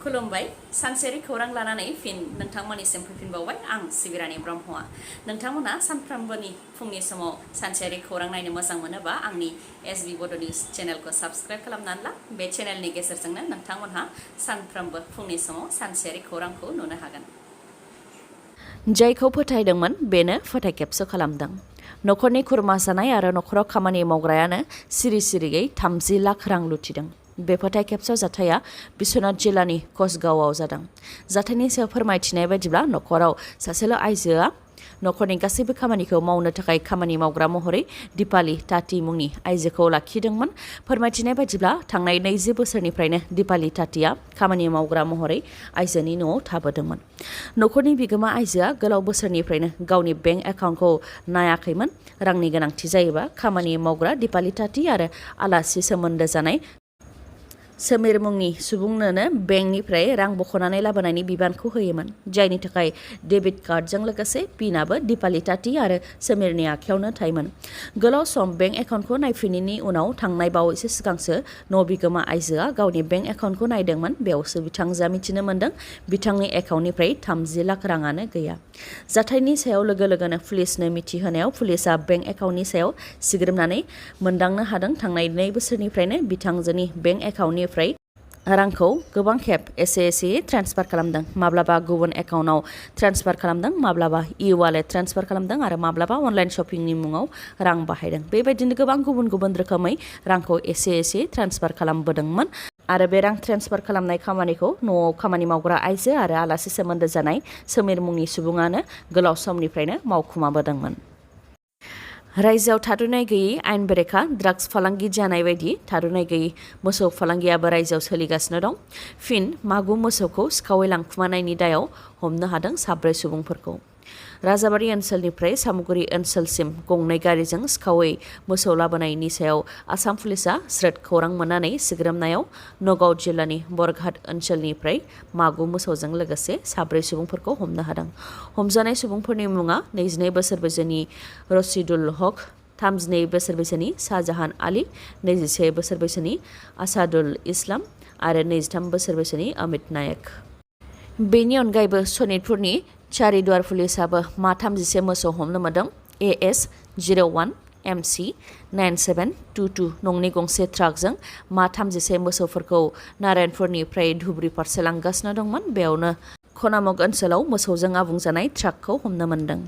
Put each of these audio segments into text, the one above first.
खुलुमबाय सानसेयारि खौरां लानानै फिन नोंथांमोननिसिम फैफिनबावबाय आं सिबिरानि ब्रह्मआ नोंथांमोना सानफ्रोमबोनि फुंनि समाव सानसेयारि खौरां नायनो मोजां मोनोबा आंनि एसबि बड' निउस चेनेलखौ साबस्क्राइब खालामनानै ला बे चेनेलनि गेजेरजोंनो नोंथांमोनहा सानफ्रोमबो फुंनि समाव सानसेयारि खौरांखौ नुनो हागोन। जायखौ फोथायदोंमोन बेनो फोथायखेबस खालामदों। नखरनि खुरमा जानाय आरो नखराव खामानि मावग्रायानो सिरि सिरियै 30 लाख रां लुथिदों। बे फोथायखेबस जाथाया बिश्वनाथ जिल्लानि कसगावआव जादों। जाथायनि सायाव फोरमायथिनाय बायदिब्ला नखराव सासेल' आइजोआ नखरनि गासैबो खामानिखौ मावनो थाखाय खामानि मावग्रा महरै दिपाली ताती मुंनि आइजोखौ लाखिदोंमोन। फोरमायथिनाय बायदिब्ला थांनाय 20 बोसोरनिफ्रायनो दिपाली तातीया खामानि मावग्रा महरै आइजोनि न'आव थाबोदोंमोन। नखरनि बिगोमा आइजोआ गोलाव बोसोरनिफ्रायनो गावनि बेंक एकाउन्टखौ नायाखैमोन। रांनि गोनांथि जायोबा खामानि मावग्रा दिपाली ताती आरो आलासि सोमोन्दो जानाय समीर मुंनि सुबुंनोनो बेंकनिफ्राय रां बख'नानै लाबोनायनि बिबानखौ होयोमोन, जायनि थाखाय डेबिट कार्डजों लोगोसे पिनआबो दिपाली ताती आरो समीरनि आखायावनो थायोमोन। गोलाव सम बेंक एकाउन्टखौ नायफिनैनि उनाव थांनाय बावैसो सिगांसो न' बिगोमा आइजोआ गावनि बेंक एकाउन्टखौ नायदोंमोन। बेयावसो बिथांजोआ मिथिनो मोन्दों बिथांनि एकाउन्टनिफ्राय 30 लाख राङानो गैया। जाथायनि सायाव लोगो लोगोनो पुलिसनो मिथिहोनायाव पुलिसआ बेंक एकाउन्टनि सायाव सिग्रोमनानै मोनदांनो हादों। थांनाय 2 बोसोरनिफ्रायनो बिथांजोनि बेंक एकाउन्टनि रांखौ गोबां खेब एसे ट्रेन्सफार खालामदों। माब्लाबा गुबुन एकाउन्टआव ट्रेन्सफार खालामदों, माब्लाबा इ-वालेट ट्रेन्सफार खालामदों आरो माब्लाबा अनलाइन शपिंनि मुङाव रां बाहायदों। बेबायदिनो गोबां गुबुन गुबुन रोखोमै रांखौ एसे ट्रेन्सफार खालामबोदोंमोन आरो बे रां ट्रेन्सफार खालामनाय खामानिखौ न'आव खामानि मावग्रा आइजो आरो आलासि सोमोन्दो जानाय समीर मुंनि सुबुङानो गोलाव समनिफ्रायनो मावखुमाबोदोंमोन। रायजोआव थाद'नाय गैयै आयेन बेरेखा ड्राग्स फालांगि जानाय बायदि थाद'नाय गैयै मोसौ फालांगियाबो रायजोआव सोलिगासिनो दं। फिन मागु मोसौखौ सिखावै लांखुमानायनि दायाव हमनो हादों 4 सुबुंफोरखौ। राजाबारि ओनसोलनिफ्राय सामुगुरि ओनसोलसिम गंनै गारिजों सिखावै मोसौ लाबोनायनि सायाव आसाम पुलिसआ स्रोद खौरां मोननानै सिग्रोमनायाव नगाव जिल्लानि बरघाट ओनसोलनिफ्राय मागु मोसौजों लोगोसे 4 सुबुंफोरखौ हमनो हादों। हमजानाय सुबुंफोरनि मुङा 22 बोसोर बैसोनि रसिदुल हक, 32 बोसोर बैसोनि शाहजाहान आली, 21 बोसोर बैसोनि आसादुल इस्लाम आरो 23 बोसोर बैसोनि अमित नायक। बेनि अनगायैबो सनितपुरनि चारिदुवार पुलिसआबो मा 31 मोसौ हमनो मोनदों। AS 01 MC 9722 नंनि गंसे ट्राकजों मा 31 मोसौफोरखौ नारायणपुरनिफ्राय धुबुरी फारसे लांगासिनो दंमोन। बेयावनो खनामग ओनसोलाव मोसौजों आबुं जानाय ट्राकखौ हमनो मोनदों।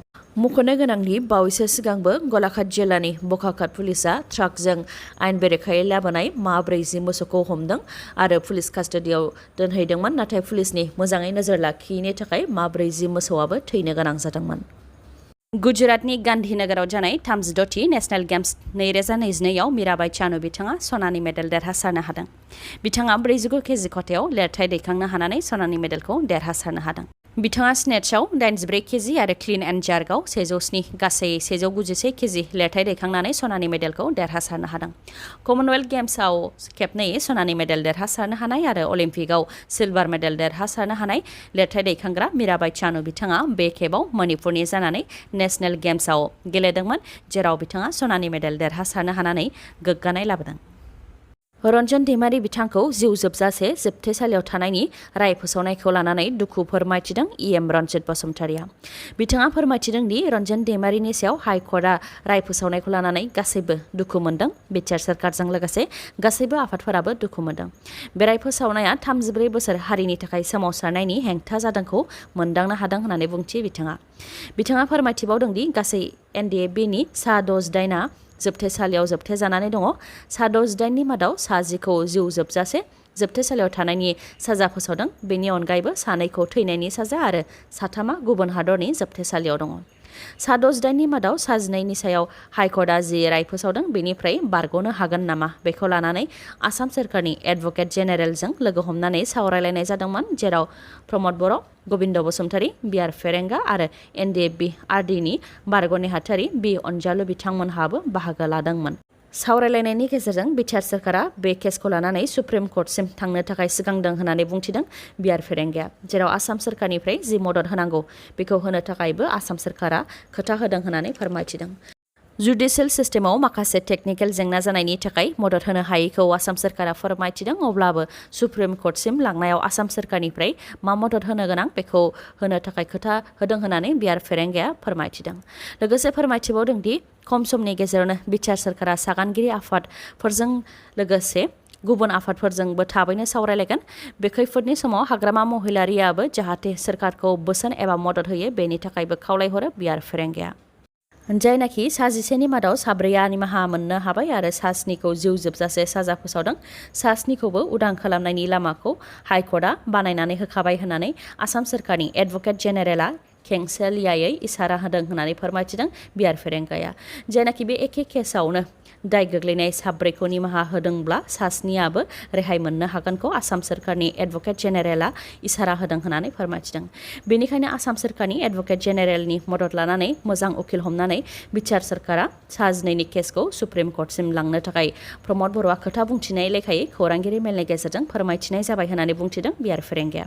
मख'नो गोनांदि बावैसो सिगांबो गलाघाट जिल्लानि बखाघाट पुलिसआ ट्राकजों आयेन बेरेखायै लाबोनाय मा 40 मोसौखौ हमदों आरो पुलिस कास्टडियाव दोनहैदोंमोन। नाथाय पुलिसनि मोजाङै नोजोर लाखियैनि थाखाय मा 40 मोसौआबो थैनो गोनां जादोंमोन। गुजरातनि गांधीनगराव जानाय 36थि नेशनेल गेम्स 2022आव मीराबाई चानु बिथाङा सनानि मेडेल देरहासारनो हादों। बिथाङा 45 केजि खथायाव लिरथाय दैखांनो हानानै सनानि मेडेलखौ देरहासारनो हादों। बिथाङा स्नेट्सआव 84 केजि आरो क्लीन एन्ड जार्कआव 107 गासै 196 केजि लिरथाय दैखांनानै सनानि मेडेलखौ देरहासारनो हादों। कमनवेल्थ गेम्सआव खेबनै सनानि मेडेल देरहासारनो हानाय आरो अलिम्पिकआव सिलभार मेडेल देरहासारनो हानाय लिरथाय दैखांग्रा मीराबाई चानु बिथाङा बे खेबाव मणिपुरनि जानानै नेशनेल गेम्सआव गेलेदोंमोन, जेराव बिथाङा सनानि मेडेल देरहासारनो हानानै गोग्गानाय लाबोदों। रन्जन दैमारी बिथांखौ जिउ जोबजासे जोबथेसालियाव थानायनि राय फोसावनायखौ लानानै दुखु फोरमायथिदों EM रन्जित बसुमतारीआ। बिथाङा फोरमायथिदों दि रन्जन दैमारीनि सायाव हाइकर्टआ राय फोसावनायखौ लानानै गासैबो दुखु मोनदों। बिटिआर सोरखारजों लोगोसे गासैबो आफादफोराबो दुखु मोनदों। बे राय फोसावनाया 34 बोसोर हारिनि थाखाय सोमावसारनायनि हेंथा जादोंखौ मोनदांनो हादों होननानै बुंथि बिथाङा फोरमायथिबावदों दि गासै NDABनि सा 68आ जोबथेसालियाव जोबथेजानानै दङ। सा 68नि मादाव सा 10खौ जिउ जोबजासे जोबथेसालियाव थानायनि साजा फोसावदों। बेनि अनगायैबो 2खौ थैनायनि साजा आरो 3 गुबुन हादरनि जोबथेसालियाव दङ। सा 68नि मादाव सा 12नि सायाव हाइकर्टआ जि राय फोसावदों बेनिफ्राय बारग'नो हागोन नामा बेखौ लानानै आसाम सोरखारनि एडभकेट जेनेरेलजों लोगो हमनानै सावरायलायनाय जादोंमोन, जेराव प्रमद बर', गबिन्द बसुमतारी, बिआर फेरेंगा आरो NDAB RDनि बारग' नेहाथारि बि अनजालु बिथांमोनहाबो बाहागो लादोंमोन। सावरायलायनायनि गेजेरजों बिटिआर सोरखारा बे केसखौ लानानै सुप्रिम कर्टसिम थांनो थाखाय सिगांदों होननानै बुंथिदों बिआर फेरेंगाया, जेराव आसाम सोरखारनिफ्राय जि मदद होनांगौ बेखौ होनो थाखायबो आसाम सोरखारा खोथा होदों होननानै फोरमायथिदों। जुडिसियेल सिस्टेमाव माखासे टेकनिकेल जेंना जानायनि थाखाय मदद होनो हायैखौ आसाम सरकारा फोरमायथिदों अब्लाबो सुप्रिम कर्टसिम लांनायाव आसाम सरकारनिफ्राय मा मदद होनो गोनां बेखौ होनो थाखाय खोथा होदों होननानै बिआर फेरेंगाया फोरमायथिदों। लोगोसे फोरमायथिबावदों दि खम समनि गेजेरावनो बिटिआर सरकारा सागानगिरि आफादफोरजों लोगोसे गुबुन आफादफोरजोंबो थाबैनो सावरायलायगोन। बे खैफोदनि समाव हाग्रामा महिलारियाबो जाहाथे सरकारखौ बोसोन एबा मदद होयो बेनि थाखायबो खावलायहरो बिआर फेरेंगाया। जायनाखि सा 10नि मादाव साब्रैया निमाहा मोननो हाबाय आरो सा 7खौ जिउ जोबजासे साजा फोसावदों। सा 7खौबो उदां खालामनायनि लामाखौ हाइकर्टआ बानायनानै होखाबाय होननानै आसाम सरकारनि एडभकेट जेनेरेलआ खेंसालियायै इसारा होदों होननानै फोरमायथिदों बिआर फेरेंगाया। जायनाखि बे एखे केसआवनो दाय गोग्लैनाय साब्रैखौ निमाहा होदोंब्ला सा 7आबो रेहाय मोननो हागोनखौ आसाम सरकारनि एडभकेट जेनेरेलआ इसारा होदों होननानै फोरमायथिदों। बेनिखायनो आसाम सरकारनि एडभकेट जेनेरेलनि मदद लानानै मोजां उकिल हमनानै बिटिआर सरकारा सा 12नि केसखौ सुप्रिम कर्टसिम लांनो थाखाय प्रमद बर'आ खोथा बुंथिनाय लेखायै खौरांगिरि मेलनि गेजेरजों फोरमायथिनाय जाबाय होननानै बुंथिदों बिआर फेरेंगाया।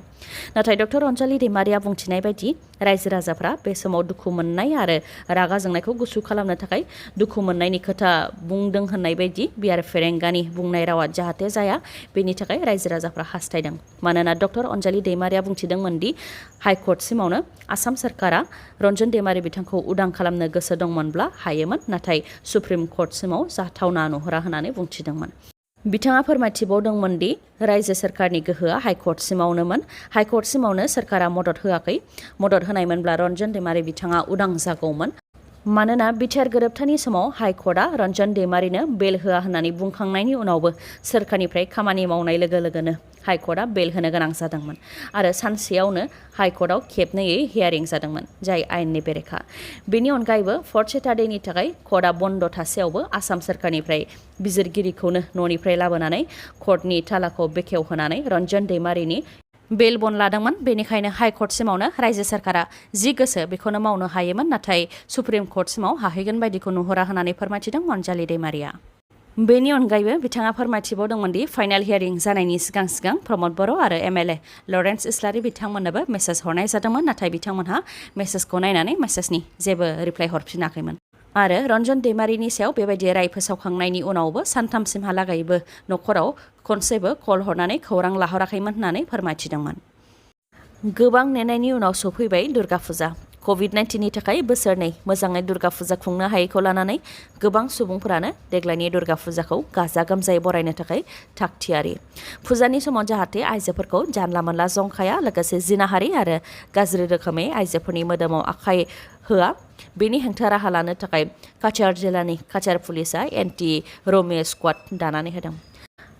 नाथाय डक्टर अनजालि दैमारिया बुंथिनाय बायदि रायजो राजाफ्रा बे समाव दुखु मोननाय आरो रागा जोंनायखौ गुसु खालामनो थाखाय दुखु मोननायनि खोथा बुंदों होननाय बायदि बिआर फेरेंगानि बुंनाय रावा जाहाथे जाया बेनि थाखाय रायजो राजाफ्रा हास्थायदों। मानोना डक्टर अनजालि दैमारिया बुंथिदोंमोन दि हाइकर्टसिमावनो आसाम सरकारा रन्जन दैमारि बिथांखौ उदां खालामनो गोसो दंमोनब्ला हायोमोन नाथाय सुप्रिम कर्टसिमाव जाथावना नुहुरा होननानै बुंथिदोंमोन। बिथाङा फोरमायथिबावदोंमोन दि रायजो सरकारनि गोहोआ हाइकर्टसिमावनोमोन। हाइकर्टसिमावनो सरकारा मदद होआखै। मदद होनायमोनब्ला रन्जन दैमारि बिथाङा उदां जागौमोन। मानोना बिटिआर गोरोबथानि समाव हाइकर्टआ रन्जन दैमारिनो बेल होआ होननानै बुंखांनायनि उनावबो सोरखारनिफ्राय खामानि मावनाय लोगो लोगोनो हाइकर्टआ बेल होनो गोनां जादोंमोन आरो सानसेयावनो हाइकर्टआव खेबनैयै हियारिं जादोंमोन जाय आयेननि बेरेखा। बेनि अनगायैबो 4th सेटारडेनि थाखाय कर्टआ बन्द थासेयावबो आसाम सरकारनिफ्राय बिजिरगिरिखौनो न'निफ्राय लाबोनानै कर्टनि थालाखौ बेखेवहोनानै रन्जन दैमारिनि बेल बन लादोंमोन। बेनिखायनो हाइकर्टसिमावनो रायजो सरकारा जि गोसो बेखौनो मावनो हायोमोन नाथाय सुप्रिम कर्टसिमाव हाहैगोन बायदिखौ नुहुरा होननानै फोरमायथिदों अनजालि दैमारिया। बेनि अनगायैबो बिथाङा फोरमायथिबावदोंमोन दि फाइनाल हियारिं जानायनि सिगां प्रमद बर' आरो एमएलए लरेन्स इस्लारि बिथांमोननोबो मेसेज हरनाय जादोंमोन नाथाय बिथांमोनहा मेसेजखौ नायनानै मेसेजनि जेबो रिप्लाइ हरफिनाखैमोन। आरो रन्जन दैमारिनि सायाव बेबायदि राय फोसावखांनायनि उनावबो सानथामसिमहालागैबो न'खराव खनसेबो कल हरनानै खौरां लाहराखैमोन होननानै फोरमायथिदोंमोन। गोबां नेनायनि उनाव सफैबाय दुर्गा फुजा। COVID-19नि थाखाय बोसोरनै मोजाङै दुर्गा फुजा खुंनो हायैखौ लानानै गोबां सुबुंफोरानो देग्लायनि दुर्गा फुजाखौ गाजा गोमजायै बरायनो थाखाय थागथियारि। फुजानि समाव जाहाथे आइजोफोरखौ जानला मोनला जंखाया लोगोसे जिनाहारि आरो गाज्रि रोखोमै आइजोफोरनि मोदोमाव आखाइ होआ बेनि हेंथा राहा लानो थाखाय काछार जिल्लानि काछार पुलिसआ एन्टि रमियो स्क्वाड दानानै होदों।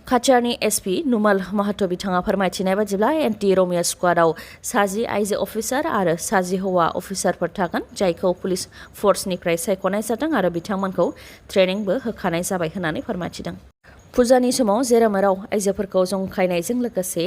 काछारनि एसपि नुमल माहातो बिथाङा फोरमायथिनाय बादिब्ला एन्टि रमियो स्क्वाडआव 60 आइजो अफिसार आरो 60 हौवा अफिसारफोर थागोन जायखौ पुलिस फर्सनिफ्राय सायख'नाय जादों आरो बिथांमोनखौ ट्रेनिंबो होखानाय जाबाय होननानै फोरमायथिदों। फुजानि समाव जेरामेराव आइजोफोरखौ जंखायनायजों लोगोसे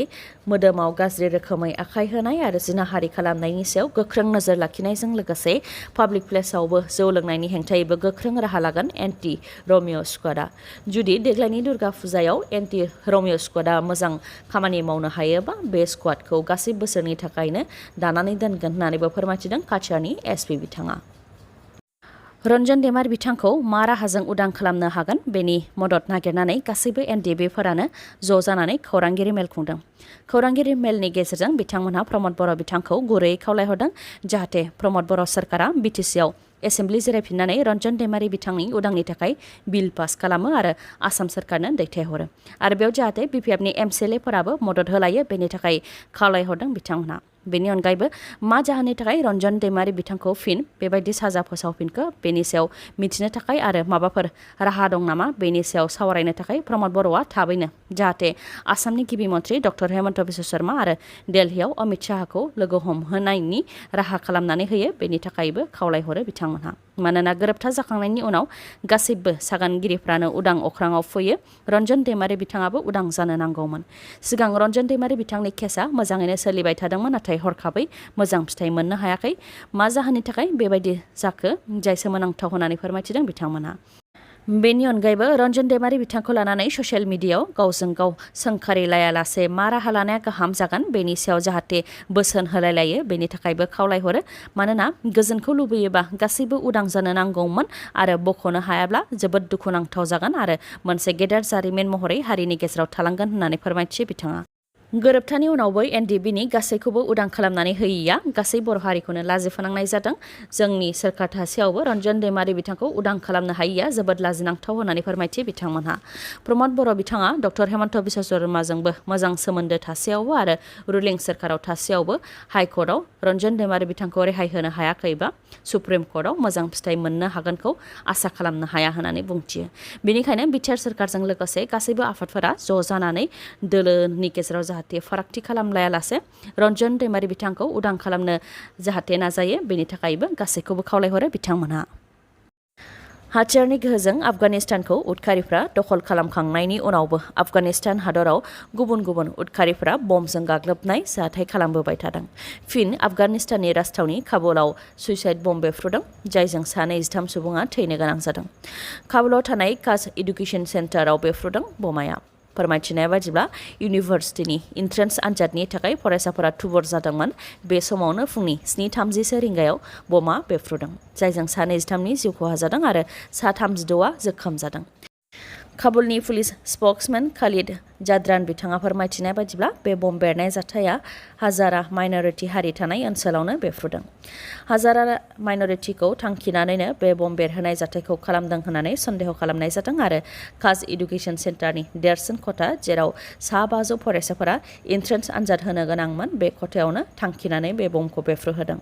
मोदोमाव गाज्रि रोखोमै आखाइ होनाय आरो जिनाहारि खालामनायनि सायाव गोख्रों नोजोर लाखिनायजों लोगोसे पाब्लिक प्लेसावबो जौ लोंनायनि हेंथायैबो गोख्रों राहा लागोन एन्टि रमियो स्क्वाडआ। जुदि देग्लायनि दुर्गा फुजायाव एन्टि रमियो स्क्वाडआ मोजां खामानि मावनो हायोबा बे स्क्वाडखौ गासै बोसोरनि थाखायनो दानानै दोनगोन होननानैबो फोरमायथिदों काछारनि एसपि बिथाङा। रन्जन दैमारि बिथांखौ मा राहाजों उदां खालामनो हागोन बेनि मदद नागिरनानै गासैबो एनडिएफिफोरानो ज' जानानै खौरांगिरि मेल खुंदों। खौरांगिरि मेलनि गेजेरजों बिथांमोनहा प्रमद बर' बिथांखौ गुरैयै खावलायहरदों जाहाथे प्रमद बर' सरकारा बिटिसिआव एसेम्ब्लि जिरायफिननानै रन्जन दैमारि बिथांनि उदांनि थाखाय बिल पास खालामो आरो आसाम सरकारनो दैथायहरो आरो बेयाव जाहाथे बिपिएफनि एमसिएलएफोराबो मदद होलायो बेनि थाखाय खावलायहरदों बिथांमोनहा। बेनि अनगायैबो मा जाहोननि थाखाय रन्जन दैमारि बिथांखौ फिन बेबायदि साजा फोसावफिनखो बेनि सायाव मिथिनो थाखाय आरो माबाफोर राहा दं नामा बेनि सायाव सावरायनो थाखाय प्रमद बर'आ थाबैनो जाहाथे आसामनि गिबि मन्थ्रि डक्टर हेमन्त बिश्व शर्मा आरो दिल्लीयाव अमित शाहखौ लोगो हमहोनायनि राहा खालामनानै होयो बेनि थाखायबो खावलायहरो बिथांमोनहा। मानोना गोरोबथा जाखांनायनि उनाव गासैबो सागानगिरिफ्रानो उदां अख्राङाव फैयो रन्जन दैमारि बिथाङाबो उदां जानो नांगौमोन। सिगां रन्जन दैमारि बिथांनि केसआ मोजाङैनो सोलिबाय थादोंमोन नाथाय हरखाबै मोजां फिथाइ मोननो हायाखै। मा जाहोननि थाखाय बेबायदि जाखो जाय सोमोनांथाव होननानै फोरमायथिदों बिथांमोनहा। बेनि अनगायैबो रन्जन दैमारि बिथांखौ लानानै ससियेल मिडियायाव गावजों गाव सोंखारिलायालासे मा राहा लानाया गाहाम जागोन बेनि सायाव जाहाथे बोसोन होलायलायो बेनि थाखायबो खावलायहरो मानोना गोजोनखौ लुबैयोबा गासैबो उदां जानो नांगौमोन आरो बख'नो हायाब्ला जोबोद दुखुनांथाव जागोन आरो मोनसे गेदेर जारिमिन महरै हारिनि गेजेराव थालांगोन होननानै फोरमायथियो बिथाङा। गोरोबथानि उनावबो एनडिबिनि गासैखौबो उदां खालामनानै होयैया गासै बर' हारिखौनो लाजि फोनांनाय जादों। जोंनि सोरखार थासेयावबो रन्जन दैमारि बिथांखौ उदां खालामनो हायैया जोबोद लाजिनांथाव होननानै फोरमायथियो बिथांमोनहा। प्रमद बर' बिथाङा डक्टर हेमन्त बिश्व शर्माजोंबो मोजां सोमोन्दो थासेयावबो आरो रुलिं सोरखाराव थासेयावबो हाइकर्टआव रन्जन दैमारि बिथांखौ रेहाय होनो हायाखैबा सुप्रिम कर्टआव मोजां फिथाइ मोननो हागोनखौ आसा खालामनो हाया होननानै बुंथियो। बेनिखायनो बिटिआर सोरखारजों लोगोसे गासैबो आफादफोरा ज' जानानै दोलोनि गेजेराव जाहाथे फारागथि खालामलायालासे रन्जन दैमारि बिथांखौ उदां खालामनो जाहाथे नाजायो बेनि थाखायबो गासैखौबो खावलायहरो बिथांमोनहा। हाथियारनि गोहोजों आफगानिस्तानखौ उदखारिफ्रा दखल खालामखांनायनि उनावबो आफगानिस्तान हादराव गुबुन गुबुन उदखारिफ्रा बमजों गाग्लोबनाय जाथाय खालामबोबाय थादों। फिन आफगानिस्ताननि राजथावनि काबुलाव सुइसाइड बम बेफ्रुदों जायजों सा 23 सुबुङा थैनो गोनां जादों। काबुलाव थानाय काज इडुकेसन सेन्टाराव बेफ्रुदों बमाया। फोरमायथिनाय बायदिब्ला इउनिभार्सिटिनि इन्ट्रेन्स आनजादनि थाखाय फरायसाफोरा थुबुर जादोंमोन। बे समावनो फुंनि 7:30 रिंगायाव बमा बेफ्रुदों जायजों सा 23नि जिउ खहा जादों आरो सा 36आ जोखोम जादों। काबुलनि पुलिस स्पक्समेन खालिद जाद्रान बिथाङा फोरमायथिनाय बायदिब्ला बे बम बेरनाय जाथाया हाजारा माइनरिटि हारि थानाय ओनसोलावनो बेफ्रुदों। हाजारा माइनरिटिखौ थांखिनानैनो बे बम बेरहोनाय जाथायखौ खालामदों होननानै सन्देह खालामनाय जादों आरो काज इडुकेसन सेन्टारनि देरसिन खथा जेराव सा 500 फरायसाफोरा इन्ट्रेन्स आनजाद होनो गोनांमोन बे खथायावनो थांखिनानै बे बमखौ बेफ्रुहोदों।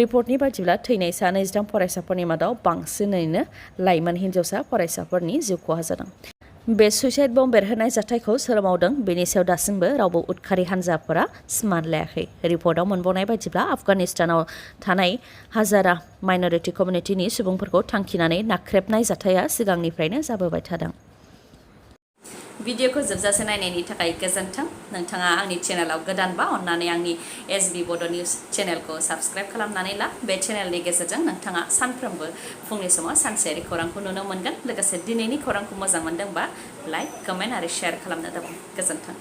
रिपर्टनि बायदिब्ला थैनाय सा 23 फरायसाफोरनि मादाव बांसिनैनो लाइमोन हिन्जावसा फरायसाफोरनि जिउ खहा जादों। बे सुइसाइड बम बेरहोनाय जाथायखौ सोर मावदों बेनि सायाव दासिमबो रावबो उदखारि हान्जाफोरा स्मार्ट लायाखै। रिपर्टआव मोनबावनाय बायदिब्ला आफगानिस्तानाव थानाय हाजारा माइनरिटि कमिउनिटिनि सुबुंफोरखौ थांखिनानै नाख्रेबनाय जाथाया सिगांनिफ्रायनो जाबोबाय थादों। भिडिअखौ जोबजासे नायनायनि थाखाय गोजोन्थों। नोंथाङा आंनि चेनेलाव गोदानबा अन्नानै आंनि SB बड' निउस चेनेलखौ साबस्क्राइब खालामनानै ला। बे चेनेलनि गेजेरजों नोंथाङा सानफ्रोमबो फुंनि समाव सानसेयारि खौरांखौ नुनो मोनगोन। लोगोसे दिनैनि खौरांखौ मोजां मोनदोंबा लाइक, कमेन्ट आरो शेयार खालामनो दाबाव। गोजोन्थों।